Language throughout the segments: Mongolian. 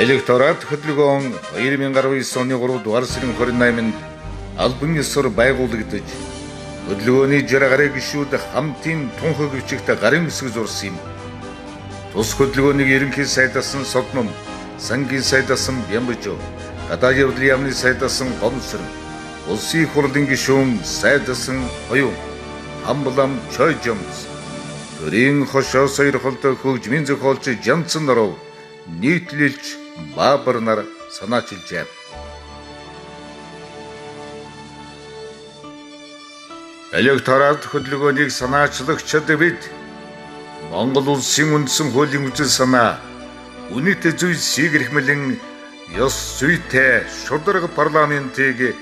Электорат хөдөлгөөн 2019 оны 3 дугаар сарын 28-нд албан ёсоор байгуулагдаж, хөдөлгөөний 60 гаруй гишүүд хамтын тунхаг бичигт гарын үсэг зурсан юм. Тус хөдөлгөөнийг ерөнхий сайдасан Содном, сангийн сайдасан Бямбажо, гадаад явдлын яамны сайдасан Гомсрон, улсын их хурлын гишүүн сайдасан Оюун, Хамблам Чойжомц, төрийн хошоо сойрхолтой хөгжмийн зохиолч Жанцан Норов нийтлэлч Баабар нар санаачилжээ. Электорат хөдөлгөөнийг санаачлагчид бид Монгол улсын үндсэн хуулийн үзэл санаа, үнэт зүйлсийг эрхмэлэн ёс зүйтэй шударга парламентыг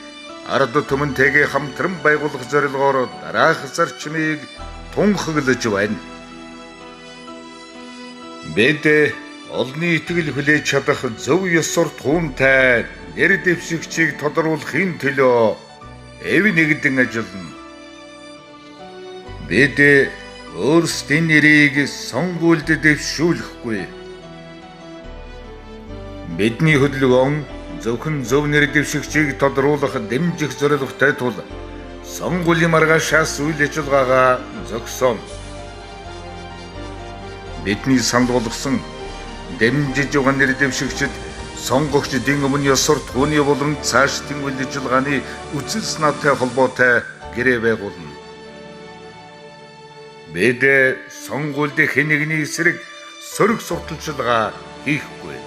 ард түмэнтэйгээ хамтран байгуулах зорилгоор дараах зарчмыг тунхаглаж байна. Бид олонний итгэл хүлээж чадах зөв ёс суртахуунтай нэр дэвшигчийг тодруулахын төлөө эв нэгдэн ажиллана. Бид өөрсдийн нэрийг сонгуульд дэвшүүлэхгүй. Бидний хөдөлгөөн зөвхөн зөв нэр дэвшигчийг тодруулах дэмжих зорилготой тул сонгуулийн маргаашаас үйл ажиллагаагаа зогсооно. Бидний санал болгосон дэмжиж байгаа нэр дэвшигчид сонгогчдын өмнө ёс суртахууны болон цаашдын үйл ажиллагааны үзэл санаатай холбоотой гэрээ байгуулна. Бид сонгуульд хэн нэгний эсрэг сөрөг сурталчилгаа хийхгүй.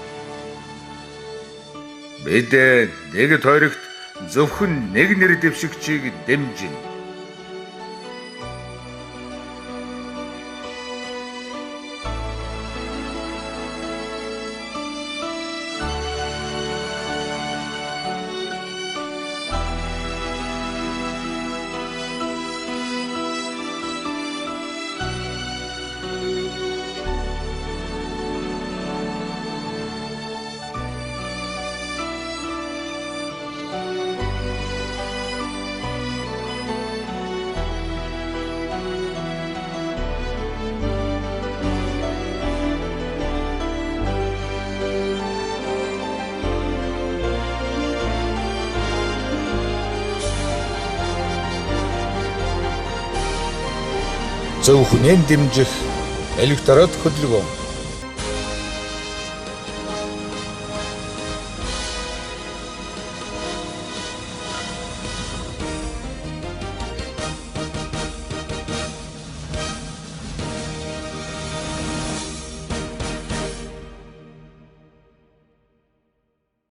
Бид нэг тойрогт зөвхөн нэг нэр дэвшигчийг дэмжинэ. Зөв хүнээ дэмжих электорат хөдөлгөөн.